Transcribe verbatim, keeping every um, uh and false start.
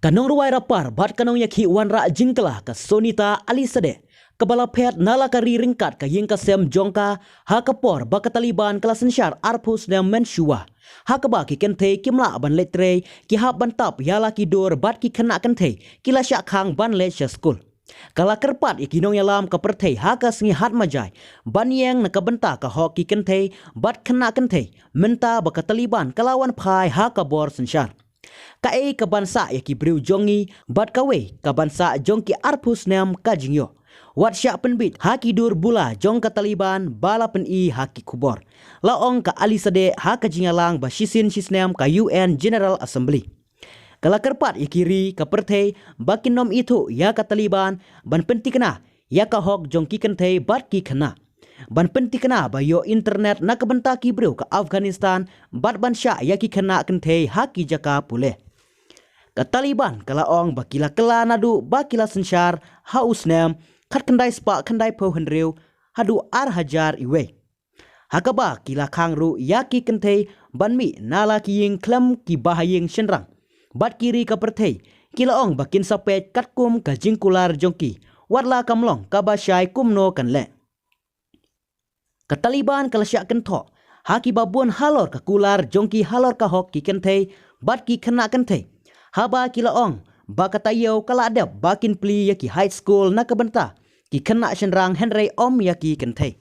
Ka nongrwai rappar bad ka nongïakhih wanrah jingkylla ka Sonita Alisadeh, kaba la phet na la ka ri ryngkat ka ïing ka sem jong ka, ha ka por ba ka Taliban ka la synshar arphew snem mynshuwa, ha kaba ki kynthei kim lah ban leit trei, ki hap ban tap ïa la ki dur bad ki khynnah kynthei ki la shah khang ban leit sha skul. Ka la kyrpad ïa ki nongïalam ka pyrthei ha ka sngi Hat Majai ban ïeng na ka bynta ka hok ki kynthei bad khynnah kynthei, mynta ba ka Taliban ka la wan phai ha ka bor synshar. Kaei kaban sah ïa ki briew jong ngi bad kawei kaban sah jong ki arphew snem ka jingïoh? Wat shah pynbit ha ki dur bula jong ka Taliban ba la pyni ha ki khubor, la ong ka Alisadeh ha ka jingïalang ba shisien shisnem ka U N General Assembly. Ka la kyrpad ïa ki ri ka pyrthei ba kin ym ithuh ïa ka Taliban ban pyntikna ïa ka hok jong ki kynthei bad ki khynnah, ban pyntikna ba ïoh internet na ka bynta ki briew ka Afghanistan bad ban shah ïa ki khynnah kynthei ha ki jaka pule. Ka Taliban ka la ong ba ki la kylla naduh ba ki la synshar ha u snem khatkhyndai spah khyndaiphew hynriew haduh ar hajar iwei, ha kaba ki la khang ruh ïa ki kynthei ban mih na la ki ïing khlem ki bahaïing shynrang. Bad ki ri ka pyrthei ki la ong ba kin sa peit katkum ka jingkular jong ki, wat la kam long kaba shai kumno kan leh. Ka Taliban ka la shah kynthoh ha kiba bun halor ka kular jong ki halor ka hok ki kynthei bad ki khynnah kynthei, haba ki la ong ba ka taïew ka la dep ba kin plie ïa ki high school na ka bynta ki khynnah shynrang hynrei ym ïa ki kynthei.